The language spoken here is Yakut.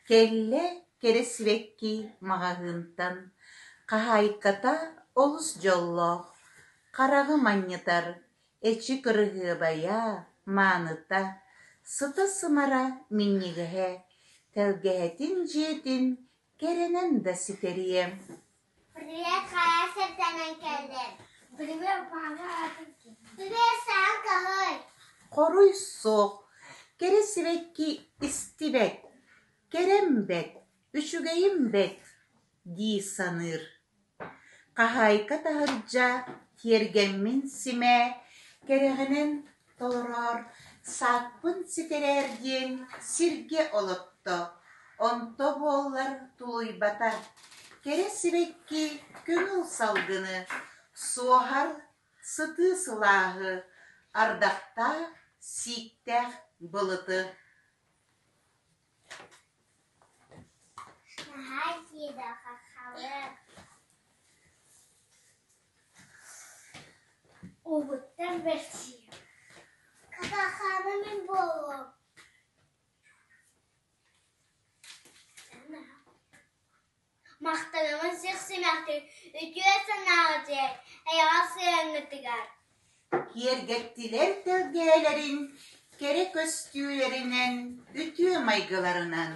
Кэллэ кэрэ сибэкки маҕаһыынтан, хаһаайката олус дьоллоох, хараҕы манньытар, эчи кырыһыабайа, мааныта, сыта-сымара минньигэһэ, тэлгэһэтин дьиэтин кэрэнэн да ситэриэ Привет, хайа сиртэн кэллин? Привет, Привет, саҥ каһый. Хоруй суох, кэрэ сибэкки истибэт, кэрэм бэт, үчүгэйим бэт дии саныыр. Хаһаайка таһырдьа тиэргэммин симээ, кэрэҕинэн толороор, сааппын ситэрээр диэн сиргэ олотто, онто буоллар тулуйбата, кэрэ сибэкки көҥүл салгыны, суоһар сытыы сылааһы, ардахтаах, сииктээх былыты. Наһаа сиэдэ хаххалык. Угуттан бэрсиэм. Какахаана мин буолуом. Махтанабын сих-симэхтик үтүө санааҕытыгар, эйэҕэс сыһыаҥҥытыгар. Киэргэттилэр тэлгэһэлэрин кэрэ көстүүлэринэн, үтүө майгыларынан.